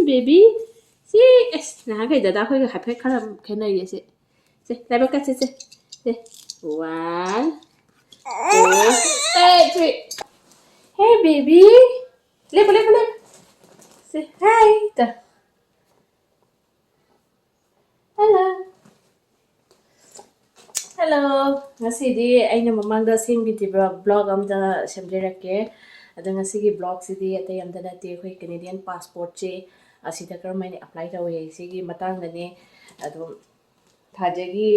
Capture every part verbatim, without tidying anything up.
Baby, ꯁꯤ ꯑꯁ ꯅꯍꯥꯟꯈꯩ ꯗꯗꯥ ꯑꯩꯈꯣꯏꯒ ꯍꯥꯏꯐꯦꯠ ꯈꯔ ꯈꯦꯠꯅꯩꯌꯦ꯫ ꯁꯦ, ꯁꯦ, ꯂꯥꯏꯕꯛ ꯀꯠꯁꯦ꯫ ꯁꯦ, ꯁꯦ, one, two, three. Hey baby, ꯂꯦꯞꯄꯨ, ꯂꯦꯞꯄꯨ, ꯂꯦꯞꯄꯨ꯫ ꯁꯦ, hi ꯇ꯫ Hello. Hello. ꯉꯁꯤꯗꯤ ꯑꯩꯅ ꯃꯃꯥꯡꯗ ꯁꯦꯝꯈꯤꯗ꯭ꯔꯤꯕ vlog ꯑꯝꯇ ꯁꯦꯝꯖꯔꯛꯀꯦ꯫ ꯑꯗꯣ ꯉꯁꯤꯒꯤ vlogꯁꯤꯗꯤ ꯑꯇꯩ ꯑꯝꯇ ꯅꯠꯇꯦ, ꯑꯩꯈꯣꯏ Canadian passportꯁꯦ ꯑꯁꯤꯗ ꯀꯔꯝ ꯍꯥꯏꯅ apply ꯇꯧꯋꯤ ꯁꯤꯒꯤ ꯃꯇꯥꯡꯗꯅꯦ꯫ ꯑꯗꯣ ꯊꯥꯖꯒꯤ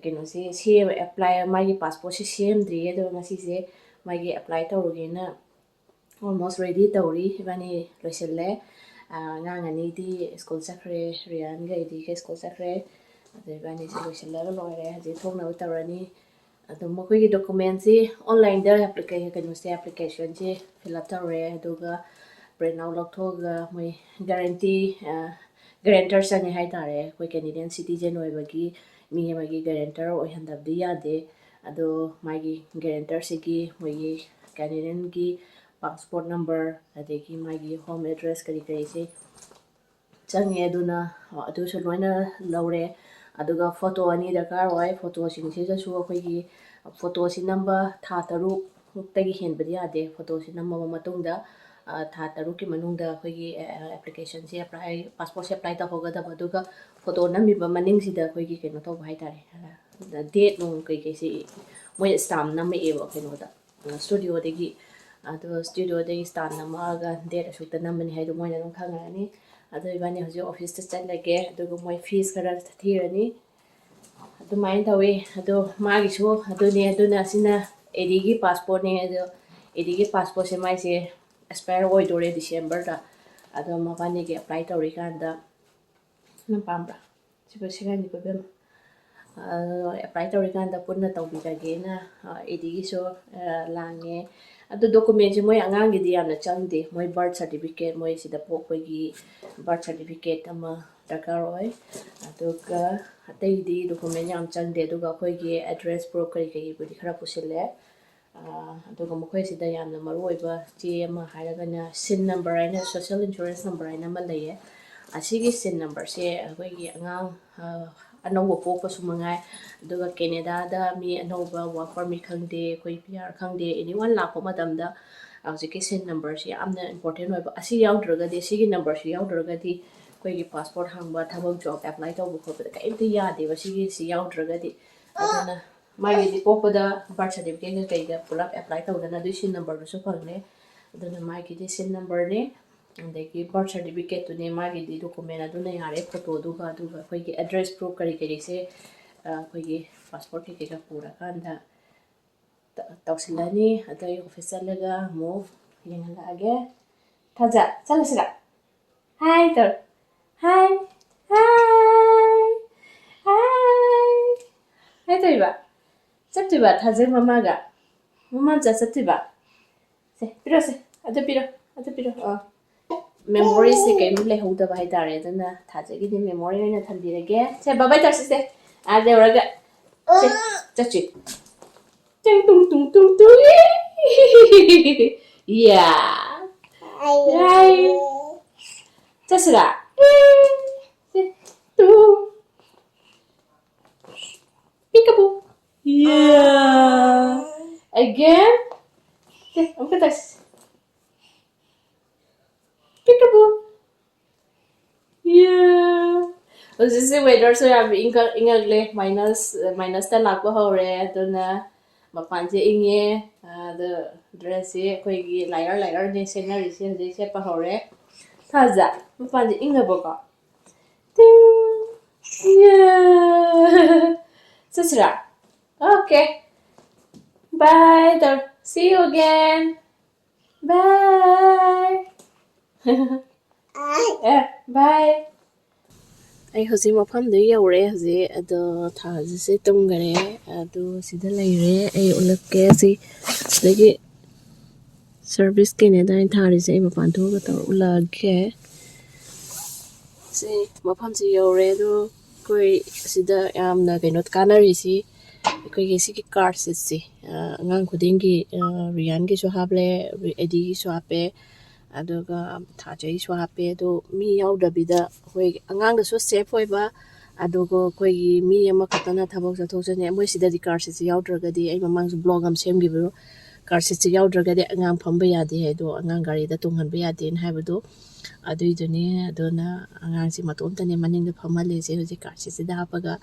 ꯀꯩꯅꯣꯁꯦ ꯁꯦꯝ-, apply, ꯃꯥꯒꯤ passportꯁꯦ ꯁꯦꯝꯗ꯭ꯔꯤꯌꯦ꯫ ꯑꯗꯣ ꯉꯁꯤꯁꯦ ꯃꯥꯒꯤ apply ꯇꯧꯔꯨꯒꯦꯅ almost ready ꯇꯧꯔꯤ꯫ ꯏꯕꯥꯅꯤ ꯂꯣꯏꯁꯤꯜꯂꯦ꯫ ꯑꯥ, ꯑꯉꯥꯡ ꯑꯅꯤꯗꯤ school ꯆꯠꯈ꯭ꯔꯦ, ꯔꯤꯌꯥꯟꯒ ꯑꯦꯗꯤꯒ school ꯆꯠꯈ꯭ꯔꯦ꯫ ꯑꯗꯣ ꯏꯕꯥꯅꯤꯁꯦ ꯂꯣꯏꯁꯤꯜꯂꯒ ꯂꯣꯏꯔꯦ, ꯍꯧꯖꯤꯛ ꯊꯣꯛꯅꯕ ꯇꯧꯔꯅꯤ꯫ ꯑꯗꯣ ꯃꯈꯣꯏꯒꯤ documentꯁꯤ onlineꯗ applica-, ꯀꯩꯅꯣꯁꯦ, applicationꯁꯦ fill up ꯇꯧꯔꯦ, ꯑꯗꯨꯒ print out ꯂꯧꯊꯣꯛꯑꯒ ꯃꯣꯏ guarantee, ꯑꯥ, guarantor ꯆꯪꯉꯦ ꯍꯥꯏꯇꯥꯔꯦ꯫ ꯑꯩꯈꯣꯏ Canadian citizen ꯑꯣꯏꯕꯒꯤ ꯃꯤ ꯑꯃꯒꯤ guarantor ꯑꯣꯏꯍꯟꯗꯕꯗꯤ ꯌꯥꯗꯦ꯫ ꯑꯗꯣ ꯃꯥꯒꯤ guarantorꯁꯤꯒꯤ ꯃꯣꯏꯒꯤ Canadianꯒꯤ passport number, ꯑꯗꯒꯤ ꯃꯥꯒꯤ home address ꯀꯔꯤ ꯀꯔꯤꯁꯦ ꯆꯪꯉꯦ꯫ ꯑꯗꯨꯅ ꯑꯗꯨꯁꯨ ꯂꯣꯏꯅ ꯂꯧꯔꯦ꯫ ꯑꯗꯨꯒ photo ꯑꯅꯤ ꯗꯔꯀꯥꯔ ꯑꯣꯏ꯫ Photoꯁꯤꯡꯁꯤꯗꯁꯨ ꯑꯩꯈꯣꯏꯒꯤ photoꯁꯤ ꯅꯝꯕ ꯊꯥ ꯇꯔꯨꯛꯇꯒꯤ ꯍꯦꯟꯕꯗꯤ ꯌꯥꯗꯦ꯫ Photoꯁꯤ ꯅꯝꯃꯕ ꯃꯇꯨꯡꯗ, ꯑ, ꯊꯥ ꯇꯔꯨꯛꯀꯤ ꯃꯅꯨꯡꯗ ꯑꯩꯈꯣꯏꯒꯤ, ꯑ, applicationꯁꯦ apply, passportꯁꯦ apply ꯇꯧꯍꯧꯒꯗꯕ꯫ ꯑꯗꯨꯒ photo ꯅꯝꯃꯤꯕ ꯃꯅꯤꯡꯁꯤꯗ ꯑꯩꯈꯣꯏꯒꯤ ꯀꯩꯅꯣ ꯇꯧꯕ ꯍꯥꯏꯇꯥꯔꯦ, ꯑ, date ꯅꯨꯡ ꯀꯩꯀꯩꯁꯤ ꯃꯣꯏ stamp ꯅꯝꯃꯛꯑꯦꯕ ꯀꯩꯅꯣꯗ, studioꯗꯒꯤ꯫ ꯑꯗꯣ studioꯗꯒꯤ stamp ꯅꯝꯃꯛꯑꯒ date ꯑꯁꯨꯛꯇ ꯅꯝꯕꯅꯤ ꯍꯥꯏꯗꯣ ꯃꯣꯏꯅ ꯑꯗꯨꯝ ꯈꯪꯉꯛꯑꯅꯤ꯫ ꯑꯗꯣ ꯏꯕꯥꯅꯤ ꯍꯧꯖꯤꯛ officeꯇ ꯆꯠꯂꯒꯦ, ꯑꯗꯨꯒ ꯃꯣꯏ fees ꯈꯔ ꯊꯤꯔꯅꯤ꯫ ꯑꯗꯨꯃꯥꯏꯅ ꯇꯧꯋꯤ꯫ ꯑꯗꯣ ꯃꯥꯒꯤꯁꯨ ꯑꯗꯨꯅꯦ, ꯑꯗꯨꯅ ꯑꯁꯤꯅ ꯑꯦꯗꯤꯒꯤ passportꯅꯦ꯫ ꯑꯗꯣ ꯑꯦꯗꯤꯒꯤ passportꯁꯦ ꯃꯥꯏꯁꯦ expire ꯑꯣꯏꯗꯣꯔꯦ Decemberꯗ꯫ ꯑꯗꯣ ꯃꯕꯥꯅꯤꯒꯤ apply ꯇꯧꯔꯤꯀꯥꯟꯗ, ꯅꯪ ꯄꯥꯝꯕ꯭ꯔꯥ? ꯁꯤꯕꯨ ꯁꯤꯒꯥꯏꯅꯤꯀꯣ ꯏꯕꯦꯝꯃ꯫ ꯑꯗꯣ apply ꯇꯧꯔꯤꯀꯥꯟꯗ ꯄꯨꯟꯅ ꯇꯧꯕꯤꯔꯒꯦꯅ, ꯑ, ꯑꯦꯗꯤꯒꯤꯁꯨ, ꯑ, ꯂꯥꯡꯉꯦ꯫ ꯑꯗꯣ documentꯁꯦ ꯃꯣꯏ ꯑꯉꯥꯡꯒꯤꯗꯤ ꯌꯥꯝꯅ ꯆꯪꯗꯦ꯫ ꯃꯣꯏ birth certificate, ꯃꯣꯏ ꯁꯤꯗ ꯄꯣꯛꯄꯒꯤ birth certificate ꯑꯃ ꯗꯔꯀꯥꯔ ꯑꯣꯏ꯫ ꯑꯗꯨꯒ ꯑꯇꯩꯗꯤ document ꯌꯥꯝ ꯆꯪꯗꯦ꯫ ꯑꯗꯨꯒ ꯑꯩꯈꯣꯏꯒꯤ address proof ꯀꯔꯤ ꯀꯔꯤꯕꯨꯗꯤ ꯈꯔ ꯄꯨꯁꯤꯜꯂꯦ꯫ ꯑꯗꯨꯒ ꯃꯈꯣꯏꯁꯤꯗ ꯌꯥꯝꯅ ꯃꯔꯨ ꯑꯣꯏꯕ ꯆꯦ ꯑꯃ ꯍꯥꯏꯔꯒꯅ ꯁꯤꯟ ꯅꯝꯕꯔ ꯍꯥꯏꯅ, ꯁꯣꯁꯦꯜ ꯏꯟꯁꯨꯔꯦꯟꯁ ꯅꯝꯕꯔ ꯍꯥꯏꯅ ꯑꯃ ꯂꯩꯌꯦ꯫ ꯑꯁꯤꯒꯤ ꯁꯤꯟ ꯅꯝꯕꯔꯁꯦ ꯑꯩꯈꯣꯏꯒꯤ ꯑꯉꯥꯡ ꯑꯅꯧꯕ ꯄꯣꯛꯄꯁꯨ ꯃꯉꯥꯏ, ꯑꯗꯨꯒ ꯀꯦꯅꯦꯗꯥꯗ ꯃꯤ ꯑꯅꯧꯕ ꯋꯥꯔꯛ ꯄꯔꯃꯤꯠ ꯈꯪꯗꯦ, ꯑꯩꯈꯣꯏ ꯄꯤ ꯑꯥꯔ ꯈꯪꯗꯦ, ꯑꯦꯅꯤ ꯋꯥꯟ ꯂꯥꯛꯄ ꯃꯇꯝꯗ ꯍꯧꯖꯤꯛꯀꯤ ꯁꯤꯟ ꯅꯝꯕꯔꯁꯤ ꯌꯥꯝꯅ ꯏꯝꯄꯣꯔꯇꯦꯟ ꯑꯣꯏꯕ꯫ ꯑꯁꯤ ꯌꯥꯎꯗ꯭ꯔꯒꯗꯤ, ꯁꯤꯒꯤ ꯅꯝꯕꯔꯁꯤ ꯌꯥꯎꯗ꯭ꯔꯒꯗꯤ ꯑꯩꯈꯣꯏꯒꯤ ꯄꯥꯁꯄꯣꯔꯠ ꯍꯥꯡꯕ, ꯊꯕꯛ ꯖꯣꯕ ꯑꯦꯄ꯭ꯂꯥꯏ ꯇꯧꯕ ꯈꯣꯠꯄꯗ ꯀꯔꯤꯝꯇ ꯌꯥꯗꯦꯕ ꯁꯤꯒꯤꯁꯤ ꯌꯥꯎꯗ꯭ꯔꯒꯗꯤ꯫ ꯑꯗꯨꯅ ꯃꯥꯒꯤꯗꯤ ꯄꯣꯛꯄꯗ ꯕꯥꯔꯊ ꯁꯥꯔꯇꯤꯐꯤꯀꯦꯠꯀ ꯀꯩꯒ ꯄꯨꯂꯞ ꯑꯦꯄ꯭ꯂꯥꯏ ꯇꯧꯗꯅ ꯑꯗꯨꯒꯤ ꯁꯤꯟ ꯅꯝꯕꯔꯗꯨꯁꯨ ꯐꯪꯅꯤ꯫ ꯑꯗꯨꯅ ꯃꯥꯒꯤꯗꯤ ꯁꯤꯟ ꯅꯝꯕꯔꯅꯦ, ꯑꯗꯒꯤ ꯕꯥꯔꯊ ꯁꯥꯔꯇꯤꯐꯤꯀꯦꯠꯇꯨꯅꯦ, ꯃꯥꯒꯤꯗꯤ ꯗꯣꯀꯨꯃꯦꯟ ꯑꯗꯨꯅ ꯌꯥꯔꯦ, ꯐꯣꯇꯣꯗꯨꯒ, ꯑꯗꯨꯒ ꯑꯩꯈꯣꯏꯒꯤ ꯑꯦꯗ꯭ꯔꯦꯁ ꯄ꯭ꯔꯨꯐ ꯀꯔꯤ ꯀꯔꯤꯁꯦ ꯑꯩꯈꯣꯏꯒꯤ ꯄꯥꯁꯄꯣꯔꯠ ꯀꯩꯀꯩꯒ ꯄꯨꯔꯀꯥꯟꯗ ꯇꯧꯁꯤꯜꯂꯅꯤ꯫ ꯑꯗꯣ ꯑꯩ ꯑꯣꯐꯤꯁ ꯆꯠꯂꯒ ꯑꯃꯨꯛ ꯌꯦꯡꯍꯜꯂꯛꯑꯒꯦ꯫ ꯊꯥꯖ, ꯆꯠꯂꯁꯤꯔ? ꯍꯥꯏ ꯇꯧꯔꯣ꯫ ꯍꯥꯏ꯫ ꯍꯥꯏ꯫ ꯍꯥꯏ꯫ ꯍꯥꯏ ꯇꯧꯔꯤꯕ꯫ ꯆꯠꯇꯣꯏꯕ ꯊꯥꯖ ꯃꯃꯥꯒ꯫ ꯃꯃꯥ ꯃꯆꯥ ꯆꯠꯇꯣꯏꯕ꯫ ꯁꯦ, ꯄꯤꯔꯣ ꯁꯦ꯫ ꯑꯗꯨ ꯄꯤꯔꯣ꯫ ꯑꯗꯨ ꯄꯤꯔꯣ꯫ ꯑꯥ꯫ ꯃꯦꯃꯣꯔꯤꯁꯦ ꯀꯩꯝ ꯂꯩꯍꯧꯗꯕ ꯍꯥꯏꯇꯥꯔꯦ꯫ ꯑꯗꯨꯅ ꯊꯥꯖꯒꯤꯗꯤ ꯃꯦꯃꯣꯔꯤ ꯑꯣꯏꯅ ꯊꯝꯕꯤꯔꯒꯦ꯫ ꯁꯦ, ꯕꯥꯏ ꯕꯥꯏ ꯇꯧꯁꯤ ꯁꯦ꯫ ꯑꯥ ꯌꯧꯔꯒ꯫ ꯁꯦ, ꯆꯠꯁꯤ꯫ ꯇꯨꯡ ꯇꯨꯡ ꯇꯨꯡ ꯇꯨꯡ ꯇꯨꯡ꯫ ꯌꯥ꯫ ꯌꯥꯏ꯫ ꯆꯠꯁꯤꯔꯥ? ꯁꯦ, ꯇꯨ꯫ Peekaboo. Yeah. Again. ꯁꯦ, ꯑꯃꯨꯛꯀ ꯇꯧꯁꯤ꯫ Peekaboo. Yeah. ꯍꯧꯖꯤꯛꯁꯦ ꯋꯦꯗꯔꯁꯨ ꯌꯥꯝ ꯏꯪꯈꯠ ꯏꯪꯉꯛꯂꯦ꯫ ꯃꯥꯏꯅꯁ, ꯃꯥꯏꯅꯁꯇ ꯂꯥꯛꯄ ꯍꯧꯔꯦ꯫ ꯑꯗꯨꯅ ꯃꯄꯥꯟꯁꯦ ꯏꯪꯉꯦ꯫ ꯑꯗꯣ ꯗ꯭ꯔꯦꯁꯁꯦ ꯑꯩꯈꯣꯏꯒꯤ ꯂꯥꯏꯌꯔ ꯂꯥꯏꯌꯔꯅꯦ ꯁꯦꯠꯅꯔꯤꯁꯦ꯫ ꯍꯧꯖꯤꯛ ꯁꯦꯠꯄ ꯍꯧꯔꯦ꯫ ꯊꯥꯖ, ꯃꯄꯥꯟꯁꯦ ꯏꯪꯉꯕꯣꯀꯣ? ꯇꯤꯡ! ꯌꯦ! ꯆꯠꯁꯤꯔꯥ? Okay. Bye ꯇꯧꯔꯣ꯫ See you again. Bye. A, bye. ꯑꯩ ꯍꯧꯖꯤꯛ ꯃꯐꯝꯗꯨ ꯌꯧꯔꯦ ꯍꯧꯖꯤꯛ꯫ ꯑꯗꯣ ꯊꯥꯖꯁꯦ ꯇꯨꯝꯈꯔꯦ꯫ ꯑꯗꯣ ꯁꯤꯗ ꯂꯩꯔꯦ꯫ ꯑꯩ ꯎꯠꯂꯛꯀꯦ꯫ ꯁꯤ ꯁꯤꯗꯒꯤ ꯁꯔꯚꯤꯁ ꯀꯦꯅꯦꯗꯥ ꯍꯥꯏꯅ ꯊꯥꯔꯤꯁꯦ ꯑꯩ ꯃꯄꯥꯟ ꯊꯣꯛꯑꯒ ꯇꯧꯔ ꯎꯠꯂꯛꯑꯒꯦ꯫ ꯁꯤ ꯃꯐꯝꯁꯤ ꯌꯧꯔꯦ꯫ ꯑꯗꯣ ꯑꯩꯈꯣꯏ ꯁꯤꯗ ꯌꯥꯝꯅ ꯀꯩꯅꯣ ꯀꯥꯟꯅꯔꯤꯁꯤ ꯑꯩꯈꯣꯏꯒꯤ ꯁꯤꯒꯤ ꯀꯥꯔꯠꯁꯦ, ꯑꯉꯥꯡ ꯈꯨꯗꯤꯡꯒꯤ, ꯔꯤꯌꯥꯟꯒꯤꯁꯨ ꯍꯥꯞꯂꯦ, ꯑꯦꯗꯤꯒꯤꯁꯨ ꯍꯥꯞꯄꯦ, ꯑꯗꯨꯒ ꯊꯥꯖꯩꯁꯨ ꯍꯥꯞꯄꯦ꯫ ꯑꯗꯣ ꯃꯤ ꯌꯥꯎꯗꯕꯤꯗ ꯑꯩꯈꯣꯏ ꯑꯉꯥꯡꯗꯁꯨ ꯁꯦꯐ ꯑꯣꯏꯕ, ꯑꯗꯨꯒ ꯑꯩꯈꯣꯏꯒꯤ ꯃꯤ ꯑꯃꯈꯛꯇꯅ ꯊꯕꯛ ꯆꯠꯊꯣꯛ ꯆꯠꯁꯤꯟ, ꯃꯣꯏ ꯁꯤꯗꯗꯤ ꯀꯥꯔꯠꯁꯤꯠꯁꯦ ꯌꯥꯎꯗ꯭ꯔꯒꯗꯤ, ꯑꯩ ꯃꯃꯥꯡꯁꯨ ꯕ꯭ꯂꯣꯒ ꯑꯃ ꯁꯦꯝꯈꯤꯕꯗꯣ, ꯀꯥꯔꯠꯁꯤꯠꯁꯦ ꯌꯥꯎꯗ꯭ꯔꯒꯗꯤ ꯑꯉꯥꯡ ꯐꯝꯕ ꯌꯥꯗꯦ ꯍꯥꯏꯗꯣ, ꯑꯉꯥꯡ ꯒꯥꯔꯤꯗ ꯇꯣꯡꯍꯟꯕ ꯌꯥꯗꯦꯅ ꯍꯥꯏꯕꯗꯣ, ꯑꯗꯨꯏꯗꯨꯅꯦ꯫ ꯑꯗꯨꯅ ꯑꯉꯥꯡꯁꯤ ꯃꯇꯣꯝꯇꯅꯦ ꯃꯅꯤꯡꯗ ꯐꯝꯍꯜꯂꯤꯁꯦ ꯍꯧꯖꯤꯛ ꯀꯥꯔꯠꯁꯤꯠꯁꯤꯗ ꯍꯥꯞꯄꯒ꯫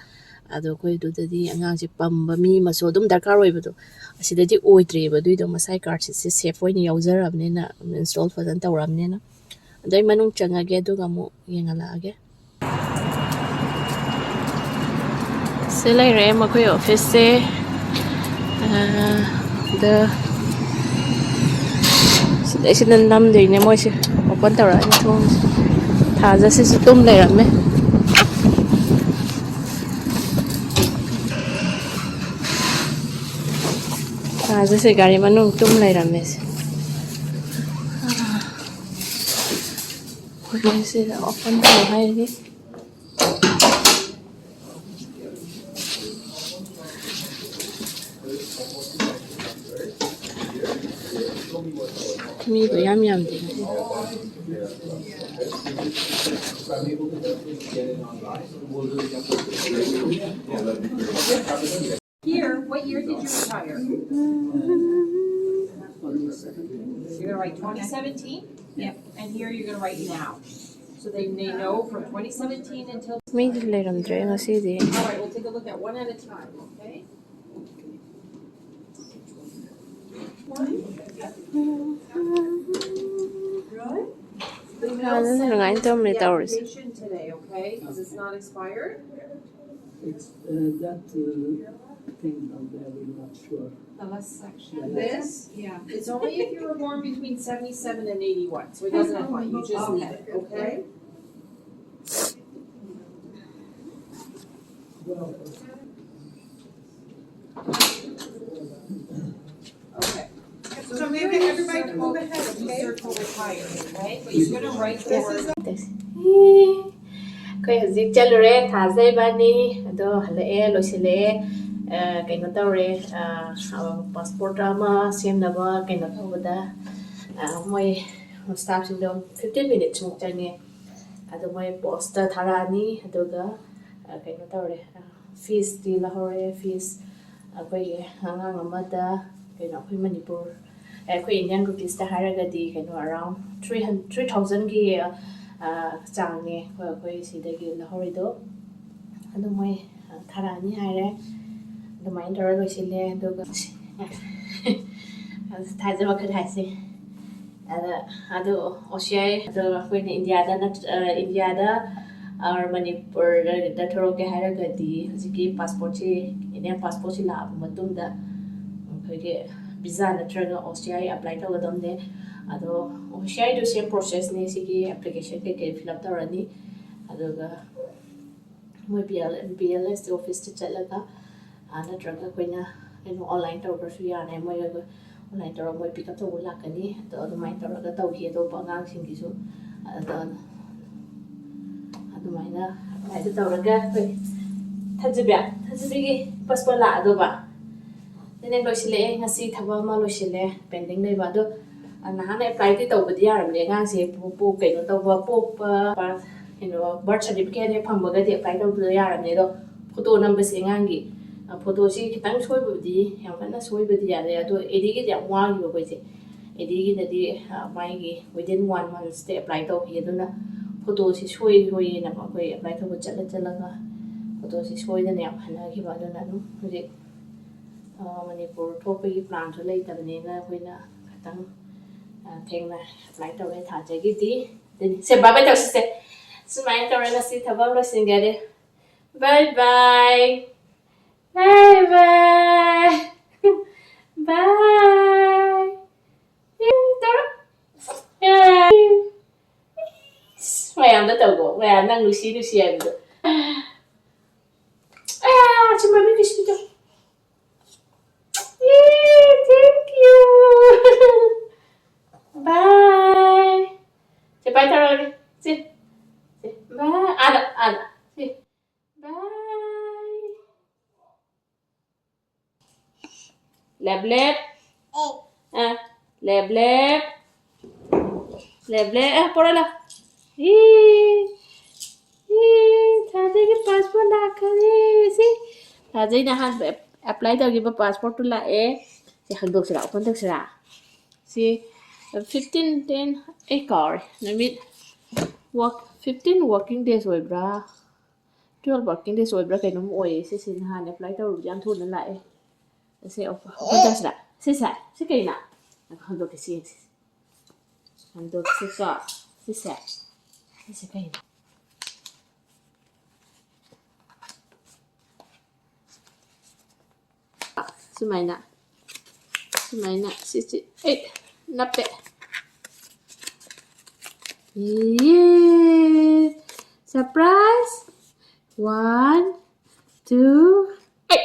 ꯑꯗꯣ ꯑꯩꯈꯣꯏ ꯑꯗꯨꯗꯗꯤ ꯑꯉꯥꯡꯁꯦ ꯄꯝꯕ ꯃꯤ ꯑꯃꯁꯨ ꯑꯗꯨꯝ ꯗꯔꯀꯥꯔ ꯑꯣꯏꯕꯗꯣ, ꯑꯁꯤꯗꯗꯤ ꯑꯣꯏꯗ꯭ꯔꯤꯑꯕ꯫ ꯑꯗꯨꯏꯗꯣ ꯃꯁꯥꯏ ꯀꯥꯔꯠꯁꯤꯠꯁꯦ ꯁꯦꯐ ꯑꯣꯏꯅ ꯌꯥꯎꯖꯔꯕꯅꯤꯅ, ꯏꯟꯁꯇꯣꯜ ꯐꯖꯅ ꯇꯧꯔꯕꯅꯤꯅ꯫ ꯑꯗꯣ ꯑꯩ ꯃꯅꯨꯡ ꯆꯪꯉꯒꯦ, ꯑꯗꯨꯒ ꯑꯃꯨꯛ ꯌꯦꯡꯍꯜꯂꯛꯑꯒꯦ꯫ ꯁꯤ ꯂꯩꯔꯦ ꯃꯈꯣꯏ ꯑꯣꯐꯤꯁꯁꯦ꯫ ꯑꯗ ꯁꯤꯗꯩꯁꯤꯗ ꯅꯝꯗꯣꯏꯅꯦ ꯃꯣꯏꯁꯦ꯫ ꯑꯣꯄꯟ ꯇꯧꯔꯛꯑꯅꯤ ꯊꯣꯡꯁꯦ꯫ ꯊꯥꯖꯁꯤꯁꯨ ꯇꯨꯝ ꯂꯩꯔꯝꯃꯦ꯫ ꯊꯥꯖꯁꯦ ꯒꯥꯔꯤ ꯃꯅꯨꯡ ꯇꯨꯝ ꯂꯩꯔꯝꯃꯦꯁꯦ꯫ ꯃꯣꯏꯁꯤꯗ ꯑꯣꯄꯟ ꯇꯧ ꯍꯥꯏꯔꯤ꯫ ꯃꯤꯗꯣ ꯌꯥꯝ ꯌꯥꯝꯗꯦ ꯉꯁꯤ꯫ Here, what year did you retire? You're gonna write twenty seventeen? Yep. And here you're gonna write now. So they, they know from twenty seventeen until. ꯃꯤꯗꯤ ꯂꯩꯔꯝꯗ꯭ꯔꯦ ꯉꯁꯤꯗꯤ꯫ All right, we'll take a look at one at a time, okay? Really? ꯐꯖꯅ ꯅꯨꯡꯉꯥꯏꯅ ꯇꯧꯔꯝꯃꯦ ꯇꯧꯔꯤꯁꯦ꯫ Application today, okay? 'Cause it's not expired. It's, uh, that, uh, thing down there, we're not sure. The last section. This? Yeah. It's only if you were born between seventy-seven and eighty-one, so it doesn't apply. You just leave it, okay? Well, Okay. So maybe everybody can move ahead, okay? Circle the tires, okay? But you're gonna write the word. ꯑꯩꯈꯣꯏ ꯍꯧꯖꯤꯛ ꯆꯠꯂꯨꯔꯦ, ꯊꯥꯖ ꯏꯕꯥꯅꯤ꯫ ꯑꯗꯣ ꯍꯜꯂꯛꯑꯦ, ꯂꯣꯏꯁꯤꯜꯂꯛꯑꯦ꯫ ꯀꯩꯅꯣ ꯇꯧꯔꯦ, passport ꯑꯃ ꯁꯦꯝꯅꯕ ꯀꯩꯅꯣ ꯇꯧꯕꯗ, ꯃꯣꯏ ꯁ꯭ꯇꯥꯐꯁꯤꯡꯗꯣ ꯐꯤꯐꯇꯤꯟ ꯃꯤꯅꯤꯠꯁꯃꯨꯛ ꯆꯪꯉꯦ꯫ ꯑꯗꯣ ꯃꯣꯏ ꯄꯣꯁꯇ ꯊꯥꯔꯛꯑꯅꯤ꯫ ꯑꯗꯨꯒ ꯀꯩꯅꯣ ꯇꯧꯔꯦ, ꯐꯤꯁꯇꯤ ꯂꯧꯍꯧꯔꯦ꯫ ꯐꯤꯁ ꯑꯩꯈꯣꯏꯒꯤ ꯑꯉꯥꯡ ꯑꯃꯗ, ꯀꯩꯅꯣ, ꯑꯩꯈꯣꯏ ꯃꯅꯤꯄꯨꯔ, ꯑꯦ, ꯑꯩꯈꯣꯏ ꯏꯟꯗꯤꯌꯥꯟ ꯔꯨꯄꯤꯁꯇ ꯍꯥꯏꯔꯒꯗꯤ, ꯀꯩꯅꯣ, ꯑꯔꯥꯎꯟ ꯊ꯭ꯔꯤ ꯍꯟ ꯊ꯭ꯔꯤ ꯊꯥꯎꯖꯟꯒꯤ ꯆꯥꯡꯅꯦ ꯑꯩꯈꯣꯏ, ꯑꯩꯈꯣꯏ ꯁꯤꯗꯒꯤ ꯂꯧꯍꯧꯔꯤꯗꯣ꯫ ꯑꯗꯨ ꯃꯣꯏ ꯊꯥꯔꯛꯑꯅꯤ ꯍꯥꯏꯔꯦ꯫ ꯑꯗꯨꯃꯥꯏꯅ ꯇꯧꯔ ꯂꯣꯏꯁꯤꯜꯂꯦ꯫ ꯑꯗꯨꯒ ꯊꯥꯖꯕ ꯈꯔ ꯍꯥꯏꯁꯦ꯫ ꯑꯗ ꯑꯗꯨ ꯑꯣ ꯁꯤ ꯑꯥꯏ, ꯑꯗꯣ ꯑꯩꯈꯣꯏꯅ ꯏꯟꯗꯤꯌꯥꯗ ꯅꯠ-, ꯑ, ꯏꯟꯗꯤꯌꯥꯗ ꯑꯣꯔ ꯃꯅꯤꯄꯨꯔꯗ ꯊꯣꯛꯂꯛꯀꯦ ꯍꯥꯏꯔꯒꯗꯤ, ꯍꯧꯖꯤꯛꯀꯤ ꯄꯥꯁꯄꯣꯔꯠꯁꯤ, ꯏꯟꯗꯤꯌꯥꯟ ꯄꯥꯁꯄꯣꯔꯠꯁꯤ ꯂꯥꯛꯑꯕ ꯃꯇꯨꯡꯗ ꯑꯩꯈꯣꯏꯒꯤ ꯚꯤꯖꯥ ꯅꯠꯇ꯭ꯔꯒ ꯑꯣ ꯁꯤ ꯑꯥꯏ ꯑꯦꯄ꯭ꯂꯥꯏ ꯇꯧꯒꯗꯕꯅꯦ꯫ ꯑꯗꯣ ꯑꯣ ꯁꯤ ꯑꯥꯏꯗꯨ ꯁꯦꯝ ꯄ꯭ꯔꯣꯁꯦꯁꯅꯦ꯫ ꯁꯤꯒꯤ ꯑꯦꯄ꯭ꯂꯤꯀꯦꯁꯟ ꯀꯩꯀꯩ ꯐꯤꯜ ꯑꯞ ꯇꯧꯔꯅꯤ꯫ ꯑꯗꯨꯒ ꯃꯣꯏ ꯕꯤ ꯑꯦꯜ, ꯕꯤ ꯑꯦꯜ ꯑꯦꯁ ꯑꯣꯐꯤꯁꯇ ꯆꯠꯂꯒ, ꯑ, ꯅꯠꯇ꯭ꯔꯒ ꯑꯩꯈꯣꯏꯅ ꯀꯩꯅꯣ, ꯑꯣꯟꯂꯥꯏꯟ ꯇꯧꯔꯒꯁꯨ ꯌꯥꯔꯦ꯫ ꯃꯣꯏ ꯑꯣꯟꯂꯥꯏꯟ ꯇꯧꯔꯒ ꯃꯣꯏ ꯄꯤꯛ ꯑꯞ ꯇꯧꯕ ꯂꯥꯛꯀꯅꯤ꯫ ꯑꯗꯣ ꯑꯗꯨꯃꯥꯏꯅ ꯇꯧꯔꯒ ꯇꯧꯈꯤ ꯑꯇꯣꯞꯄ ꯑꯉꯥꯡꯁꯤꯡꯒꯤꯁꯨ꯫ ꯑꯗꯣ ꯑꯗꯨꯃꯥꯏꯅ ꯑꯗꯨꯃꯥꯏꯅ ꯇꯧꯔꯒ ꯑꯩꯈꯣꯏ ꯊꯟꯖꯨꯕꯤ, ꯊꯟꯖꯨꯕꯤꯒꯤ ꯄꯥꯁꯄꯣꯔꯠ ꯂꯥꯛꯑꯗꯧꯕ꯫ ꯑꯗꯨꯅꯦ, ꯂꯣꯏꯁꯤꯜꯂꯛꯑꯦ꯫ ꯉꯁꯤ ꯊꯕꯛ ꯑꯃ ꯂꯣꯏꯁꯤꯜꯂꯦ ꯄꯦꯟꯗꯤꯡ ꯂꯩꯕ꯫ ꯑꯗꯣ, ꯑ, ꯅꯍꯥꯟ ꯑꯦꯄ꯭ꯂꯥꯏꯗꯤ ꯇꯧꯕꯗꯤ ꯌꯥꯔꯕꯅꯦ꯫ ꯑꯉꯥꯡꯁꯦ ꯄꯣ-, ꯄꯣ-, ꯀꯩꯅꯣ ꯇꯧꯕ, ꯄꯣꯛꯄ, ꯄꯥ-, ꯀꯩꯅꯣ, ꯕꯥꯔꯊ ꯁꯥꯔꯇꯤꯐꯤꯀꯦꯠ ꯍꯦꯛ ꯐꯪꯕꯒꯗꯤ ꯑꯦꯄ꯭ꯂꯥꯏ ꯇꯧꯕꯗ ꯌꯥꯔꯕꯅꯦ꯫ ꯑꯗꯣ ꯐꯣꯇꯣ ꯅꯝꯕꯁꯦ ꯑꯉꯥꯡꯒꯤ, ꯑ, ꯐꯣꯇꯣꯁꯤ ꯈꯤꯇꯪ ꯁꯣꯏꯕꯕꯨꯗꯤ, ꯌꯥꯝ ꯀꯟꯅ ꯁꯣꯏꯕꯗꯤ ꯌꯥꯗꯦ꯫ ꯑꯗꯣ ꯑꯦꯗꯤꯒꯤꯗꯤ ꯌꯥꯝ ꯋꯥꯈꯤꯕ ꯑꯩꯈꯣꯏꯁꯦ꯫ ꯑꯦꯗꯤꯒꯤꯗꯗꯤ, ꯑ, ꯃꯥꯒꯤ within one monthꯁꯇ ꯑꯦꯄ꯭ꯂꯥꯏ ꯇꯧꯈꯤ꯫ ꯑꯗꯨꯅ ꯐꯣꯇꯣꯁꯤ ꯁꯣꯏ ꯁꯣꯏꯌꯦꯅ ꯑꯩꯈꯣꯏ ꯑꯦꯄ꯭ꯂꯥꯏ ꯇꯧꯕ ꯆꯠꯂ ꯆꯠꯂꯒ ꯐꯣꯇꯣꯁꯤ ꯁꯣꯏꯗꯅ ꯌꯥꯝ ꯍꯟꯅꯈꯤꯕ꯫ ꯑꯗꯨꯅ ꯑꯗꯨꯝ ꯍꯧꯖꯤꯛ, ꯑ, ꯃꯅꯤꯄꯨꯔ ꯊꯣꯛꯄꯒꯤ ꯄ꯭ꯂꯥꯟꯁꯨ ꯂꯩꯇꯕꯅꯤꯅ ꯑꯩꯈꯣꯏꯅ ꯈꯤꯇꯪ, ꯑ, ꯊꯦꯡꯅ ꯑꯦꯄ꯭ꯂꯥꯏ ꯇꯧꯔꯦ ꯊꯥꯖꯒꯤꯗꯤ꯫ ꯑꯗꯨꯅꯤ꯫ ꯁꯦ, bye bye ꯇꯧꯁꯤꯁꯦ꯫ ꯁꯨꯃꯥꯏꯅ ꯇꯧꯔꯒ ꯉꯁꯤ ꯊꯕꯛ ꯂꯣꯏꯁꯤꯟꯒꯔꯦ꯫ Bye bye꯫ Bye bye꯫ Bye꯫ ꯇꯧꯔꯣ꯫ ꯃꯌꯥꯝꯗ ꯇꯧꯔꯣ꯫ ꯃꯌꯥꯝ ꯅꯪ ꯅꯨꯡꯁꯤ ꯅꯨꯡꯁꯤ ꯍꯥꯏꯕꯗꯣ꯫ ꯑꯌꯥ, ꯆꯨꯝꯕ ꯃꯤ ꯀꯩꯁꯨ ꯇꯧ-, ꯑꯦ, thank you꯫ Bye꯫ Say, bye ꯇꯧꯔꯒꯦ꯫ ꯁꯦ, ꯁꯦ, bye꯫ ꯑꯥꯗ, ꯑꯥꯗ꯫ ꯁꯦ, bye꯫ Left. ꯑ, left, left. Left, left. ꯑ, ꯄꯣꯔꯛꯑꯣ ꯂꯥꯎ꯫ E, E, ꯊꯥꯖꯩꯒꯤ passport ꯂꯥꯛꯈꯔꯦ꯫ ꯁꯤ ꯊꯥꯖꯩꯅ ꯑꯍꯥꯟꯕ ꯑꯦꯞ-, apply ꯇꯧꯈꯤꯕ passportꯇꯨ ꯂꯥꯛꯑꯦ꯫ ꯁꯤ ꯍꯥꯡꯗꯣꯛꯁꯤꯔꯥ? Open ꯇꯧꯁꯤꯔꯥ? ꯁꯤ fifteen ten, ꯑꯩ ꯀꯥꯎꯔꯦ꯫ ꯅꯨꯃꯤꯠ work-, fifteen working days ꯑꯣꯏꯕ꯭ꯔꯥ? Twelve working days ꯑꯣꯏꯕ꯭ꯔꯥ ꯀꯩꯅꯣꯝ ꯑꯣꯏꯌꯦ꯫ ꯁꯤꯁꯦ ꯅꯍꯥꯟ apply ꯇꯧꯔꯨꯕꯗꯤ ꯌꯥꯝ ꯊꯨꯅ ꯂꯥꯛꯑꯦ꯫ ꯑꯁꯦ open, open ꯇꯧꯁꯤꯔꯥ? ꯁꯤꯁꯦ? ꯁꯤ ꯀꯩꯅꯣ? ꯉꯥꯏꯈꯣ, ꯍꯥꯡꯗꯣꯛꯀꯦ, ꯁꯤ ꯌꯦꯡꯁꯤ꯫ ꯍꯥꯡꯗꯣꯛꯁꯤꯀꯣ꯫ ꯁꯤꯁꯦ? ꯁꯤꯁꯦ ꯀꯩꯅꯣ? ꯁꯨꯃꯥꯏꯅ, ꯁꯨꯃꯥꯏꯅ, ꯁꯤꯁꯤ, ꯑꯦ, ꯅꯞꯄꯦ꯫ ꯌꯦ! Surprise! One, two, ꯑꯦ!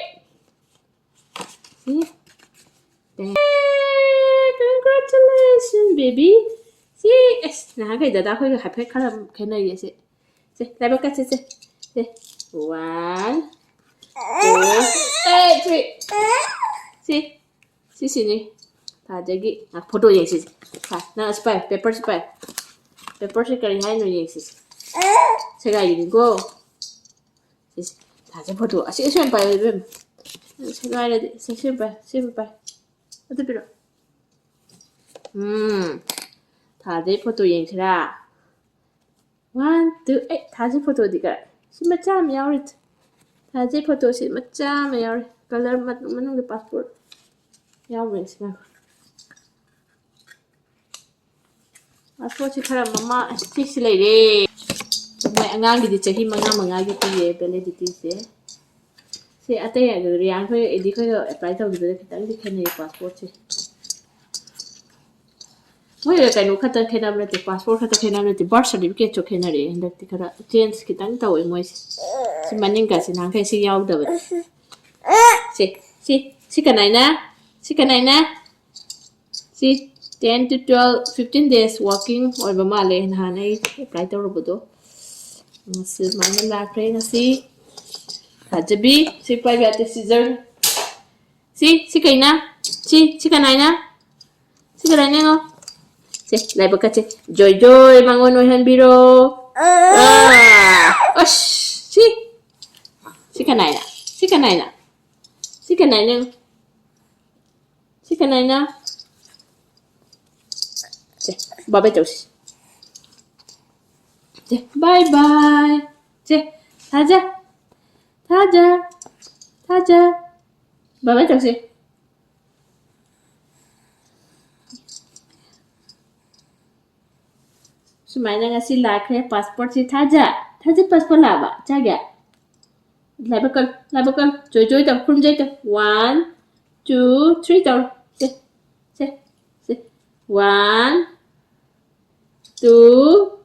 ꯁꯤ? Congratulations, baby! ꯁꯤ, ꯑꯦꯁ, ꯅꯍꯥꯟꯈꯩ ꯗꯗꯥ ꯑꯩꯈꯣꯏꯒ ꯍꯥꯏꯐꯦꯠ ꯈꯔ ꯈꯦꯠꯅꯩꯌꯦ ꯁꯤ꯫ ꯁꯦ, ꯂꯥꯏꯕꯛ ꯀꯠꯁꯦ, ꯁꯦ꯫ ꯁꯦ, one, two, ꯑꯦ, three꯫ ꯁꯤ, ꯁꯤꯁꯤꯅꯤ꯫ ꯑꯗꯒꯤ, ꯑ, photo ꯌꯦꯡꯁꯤ꯫ ꯁꯦ, ꯅꯪ ꯑꯁꯤ ꯄꯥꯏ, paperꯁꯤ ꯄꯥꯏ꯫ Paperꯁꯤ ꯀꯔꯤ ꯍꯥꯏꯅꯣ ꯌꯦꯡꯁꯤ꯫ ꯁꯦꯒꯥꯏꯒꯤꯅꯤꯀꯣ꯫ ꯁꯤꯁꯦ, ꯊꯥꯖꯩ photo꯫ ꯑꯁꯤ, ꯑꯁꯤ ꯑꯣꯏꯅ ꯄꯥꯏꯌꯣ, ꯏꯕꯦꯝꯃ꯫ ꯁꯦꯒꯥꯏꯔꯗꯤ꯫ ꯁꯦ, ꯁꯤ ꯑꯣꯏꯅ ꯄꯥꯏ, ꯁꯤ ꯑꯣꯏꯅ ꯄꯥꯏ꯫ ꯑꯗꯨ ꯄꯤꯔꯛꯑꯣ꯫ ꯎꯝ, ꯊꯥꯖꯩ photo ꯌꯦꯡꯁꯤꯔꯥ? One, two, ꯑꯦ, ꯊꯥꯖꯩ photoꯗꯤ ꯀꯔꯥꯏ? ꯁꯤ ꯃꯆꯥ ꯑꯃ ꯌꯥꯎꯔꯤ꯫ ꯊꯥꯖꯩ photoꯁꯤ ꯃꯆꯥ ꯑꯃ ꯌꯥꯎꯔꯤ꯫ Colour ꯃ-, ꯃꯅꯨꯡꯗ passport ꯌꯥꯎꯕꯅꯤ ꯁꯤꯅ꯫ Passportꯁꯤ ꯈꯔ ꯃꯃꯥ-, ꯁꯤꯁꯤ ꯂꯩꯔꯦ꯫ ꯃꯣꯏ ꯑꯉꯥꯡꯒꯤꯗꯤ ꯆꯍꯤ ꯃꯉꯥ ꯃꯉꯥꯒꯤ ꯄꯤꯌꯦ validityꯁꯦ꯫ ꯁꯤ ꯑꯇꯩ ꯔꯤꯌꯥꯟ ꯈꯣꯏ, ꯑꯦꯗꯤ ꯈꯣꯏꯒ apply ꯇꯧꯈꯤꯕꯗ ꯈꯤꯇꯪꯗꯤ ꯈꯦꯠꯅꯩꯌꯦ passportꯁꯦ꯫ ꯃꯣꯏꯒ ꯀꯩꯅꯣ ꯈꯛꯇ ꯈꯦꯠꯅꯕ ꯅꯠꯇꯦ, passport ꯈꯛꯇ ꯈꯦꯠꯅꯕ ꯅꯠꯇꯦ, birth certificateꯁꯨ ꯈꯦꯠꯅꯔꯦ꯫ ꯍꯟꯗꯛꯇꯤ ꯈꯔ change ꯈꯤꯇꯪ ꯇꯧꯋꯦ ꯃꯣꯏꯁꯦ꯫ ꯁꯤ ꯃꯅꯤꯡꯒꯁꯤ ꯅꯍꯥꯟꯈꯩ ꯁꯤ ꯌꯥꯎꯗꯕꯅꯦ꯫ ꯁꯤ, ꯁꯤ, ꯁꯤ ꯀꯅꯥꯏꯅ? ꯁꯤ ꯀꯅꯥꯏꯅ? ꯁꯤ ten to twelve, fifteen days working ꯑꯣꯏꯕ ꯃꯥꯜꯂꯦ ꯅꯍꯥꯟ ꯑꯩ apply ꯇꯧꯔꯨꯕꯗꯣ꯫ ꯁꯨꯃꯥꯏꯅ ꯂꯥꯛꯈ꯭ꯔꯦ ꯉꯁꯤ꯫ ꯐꯖꯕꯤ, ꯁꯤ ꯄꯥꯏꯕ ꯌꯥꯗꯦ, scissor꯫ ꯁꯤ ꯁꯤ ꯀꯩꯅ? ꯁꯤ ꯁꯤ ꯀꯅꯥꯏꯅ? ꯁꯤ ꯀꯅꯥꯏꯅ ꯌꯦꯡꯉꯣ? ꯁꯦ, ꯂꯥꯏꯕꯛꯀꯁꯦ ꯖꯣꯏ ꯖꯣꯏ ꯃꯉꯣꯟ ꯑꯣꯏꯍꯟꯕꯤꯔꯣ꯫ ꯑꯁ, ꯁꯤ ꯁꯤ ꯀꯅꯥꯏꯅ? ꯁꯤ ꯀꯅꯥꯏꯅ? ꯁꯤ ꯀꯅꯥꯏꯅ? ꯁꯤ ꯀꯅꯥꯏꯅ? ꯁꯦ, ꯕꯥꯏ ꯕꯥꯏ ꯇꯧꯁꯤ꯫ ꯁꯦ, ꯕꯥꯏ ꯕꯥꯏ꯫ ꯁꯦ, ꯊꯥꯖ꯫ ꯊꯥꯖ꯫ ꯊꯥꯖ꯫ ꯕꯥꯏ ꯕꯥꯏ ꯇꯧꯁꯤ꯫ ꯁꯨꯃꯥꯏꯅ ꯉꯁꯤ ꯂꯥꯛꯈ꯭ꯔꯦ ꯄꯥꯁꯄꯣꯔꯠꯁꯤ꯫ ꯊꯥꯖ꯫ ꯊꯥꯖ ꯄꯥꯁꯄꯣꯔꯠ ꯂꯥꯛꯑꯕ? ꯆꯥꯒꯦ? ꯂꯥꯏꯕꯛ ꯀꯜ, ꯂꯥꯏꯕꯛ ꯀꯜ꯫ ꯖꯣꯏ ꯖꯣꯏ ꯇꯧ, ꯈꯨꯔꯨꯝꯖꯩ ꯇꯧ꯫ One, two, three ꯇꯧꯔꯣ꯫ ꯁꯦ, ꯁꯦ, ꯁꯦ꯫ One, two,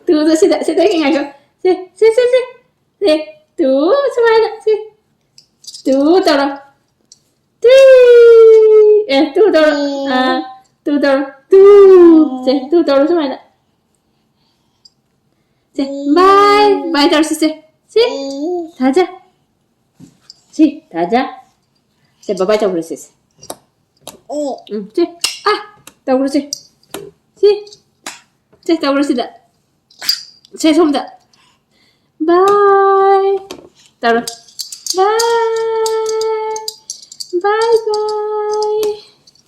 twoꯗꯣ ꯁꯤꯗ, ꯁꯤꯗ ꯉꯥꯏꯈꯣ꯫ ꯁꯦ, ꯁꯦ, ꯁꯦ, ꯁꯦ꯫ ꯁꯦ, two ꯁꯨꯃꯥꯏꯅ꯫ ꯁꯦ, two ꯇꯧꯔꯣ꯫ Three꯫ ꯑꯦ, two ꯇꯧꯔꯣ꯫ ꯑꯥ, two ꯇꯧꯔꯣ꯫ Two꯫ ꯁꯦ, two ꯇꯧꯔꯣ ꯁꯨꯃꯥꯏꯅ꯫ ꯁꯦ, ꯕꯥꯏ ꯕꯥꯏ ꯇꯧꯔꯁꯤ ꯁꯦ꯫ ꯁꯤ, ꯊꯥꯖ꯫ ꯁꯤ, ꯊꯥꯖ꯫ ꯁꯦ, ꯕꯥꯏ ꯕꯥꯏ ꯇꯧꯈ꯭ꯔꯁꯤ ꯁꯦ꯫ ꯎꯝ, ꯁꯦ꯫ ꯑꯥ, ꯇꯧꯈ꯭ꯔꯁꯤ꯫ ꯁꯤ꯫ ꯁꯦ, ꯇꯧꯈ꯭ꯔꯁꯤꯗ꯫ ꯁꯦ, ꯁꯣꯝꯗ꯫ ꯕꯥꯏ꯫ ꯇꯧꯔꯣ꯫ ꯕꯥꯏ꯫ ꯕꯥꯏ ꯕꯥꯏ꯫